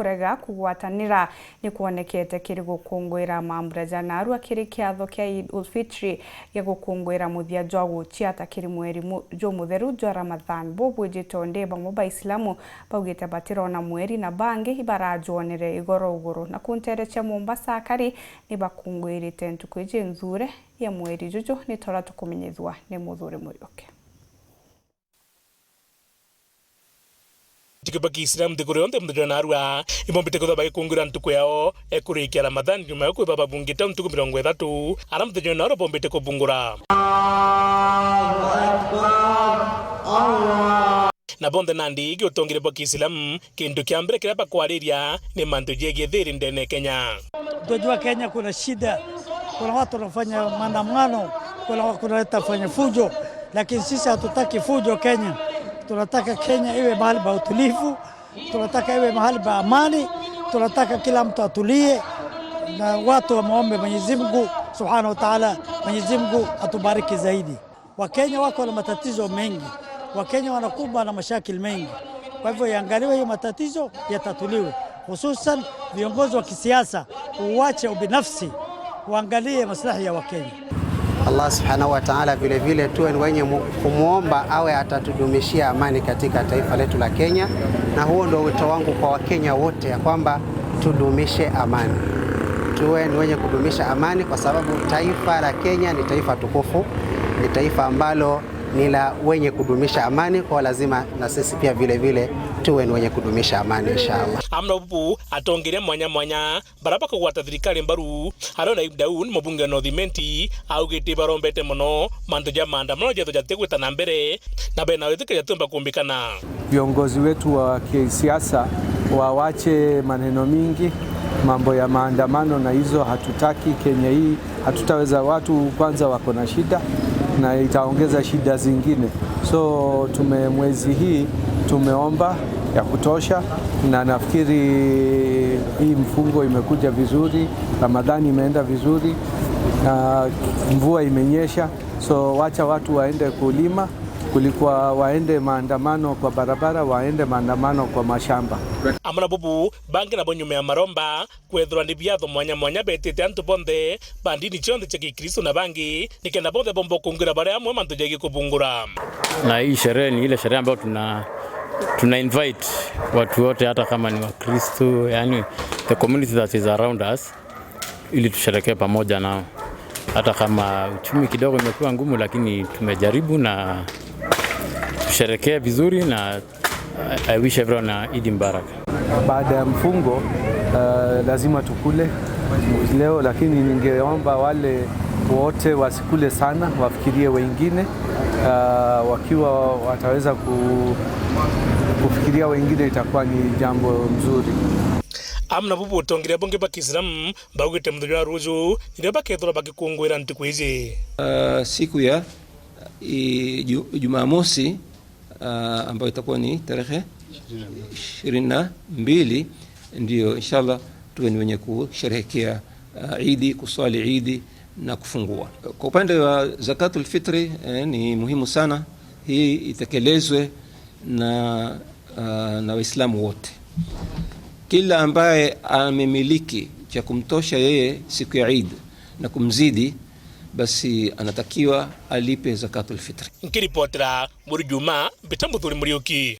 Kurega kugwatanira ni kuonekete kiri gukungwira mambura ja narua kiri kiatho kia Eid ul Fitri gia gukungwira muthia jwa guchia kiri mweri jo mutheru jwa Ramadhan. Bubwijite ndi bamwe ba Islamu baugite batirona mweri na bangi ibarajwonere igoro uguru. Na kuntere cia Mombasa akari ni bakungwirite ntuku iji nthure ya mweri juju ni tora tukumenyithua ni muthuri Muriuki. Tikibaki Kiislamu thikuru yonthe muthenya narua imombite kwithwa bagikunguira ntuku yao ekurikia Ramadhan nyuma ya kwithwa babungite ntuku 30 ara muthenya narua bombite kubungura na bonthe nandi giutongire bwa Kiislamu kindu kia mbere kiria bakwariria ni mantu jegie thiri ndene Kenya. Tunajua Kenya kuna shida, kuna watu wanafanya maandamano, kuna watu fanya fujo, lakini sisi hatutaki fujo Kenya. Tunataka Kenya iwe mahali pa utulivu, tunataka iwe mahali pa amani, tunataka kila mtu atulie na watu wamuombe Mwenyezi Mungu Subhanahu wa Ta'ala. Mwenyezi Mungu atubariki zaidi. Wakenya wako na matatizo mengi, Wakenya wanakumbwa na mashakili mengi. Kwa hivyo yaangaliwe hiyo matatizo yatatuliwe, hususan viongozi wa kisiasa uwache ubinafsi, waangalie maslahi ya Wakenya. Allah subhanahu wa ta'ala, vile vile tuwe ni wenye kumwomba awe atatudumishia amani katika taifa letu la Kenya, na huo ndio wito wangu kwa Wakenya wote ya kwamba tudumishe amani, tuwe ni wenye kudumisha amani, kwa sababu taifa la Kenya ni taifa tukufu, ni taifa ambalo ni la wenye kudumisha amani, kwa lazima na sisi pia vile vile tuwe ni wenye kudumisha amani inshallah. Amna bubu atongire mwanya mwanya baraba kugwata thirikari mbaru arona Daud mubunge North Imenti augite barombete muno mantu ja maandamano jetho jatigwita na mbere na bena withikiria tumba kumbikana. Viongozi wetu wa kisiasa wawache maneno mingi, mambo ya maandamano na hizo hatutaki. Kenya hii hatutaweza, watu kwanza wako na shida na itaongeza shida zingine. So tume mwezi hii tumeomba ya kutosha, na nafikiri hii mfungo imekuja vizuri, Ramadhani imeenda vizuri na mvua imenyesha, so wacha watu waende kulima kulikuwa waende maandamano kwa barabara, waende maandamano kwa mashamba. Amuna bubu bangi nabo nyuma ya maromba kwethirwa ni biatho mwanya mwanya betite antu bonthe bandini cionthe cia gikristo na bangi nikenda bonthe bomba kungira baria amwe mantu jegi kubungura. Na hii sherehe ni ile sherehe ambayo tuna invite watu wote hata kama ni Wakristo, yani the community that is around us, ili tusherekee pamoja nao. Hata kama uchumi kidogo imekuwa ngumu, lakini tumejaribu na tusherekee vizuri, na I wish everyone a Eid Mubarak. Baada ya mfungo lazima tukule leo, lakini ningeomba wale wote wasikule sana, wafikirie wengine. Wakiwa wataweza kufikiria wengine itakuwa ni jambo mzuri. Amna bubu utongire bonge ba Kiislamu baugite muthenya wa ruju nirio bakethirwa bagikungwira ntuku ici. Siku ya Jumamosi ambayo itakuwa ni tarehe 22 ndio inshallah tuwe ni wenye kusherehekea Idi, kuswali Idi na kufungua. Kwa upande wa zakatul fitri ni muhimu sana hii itekelezwe na Waislamu wote. Kila ambaye amemiliki cha kumtosha yeye siku ya Eid na kumzidi, basi anatakiwa alipe zakatul fitri. Nkiripotera muri Juma Mbita Muthuri Muriuki.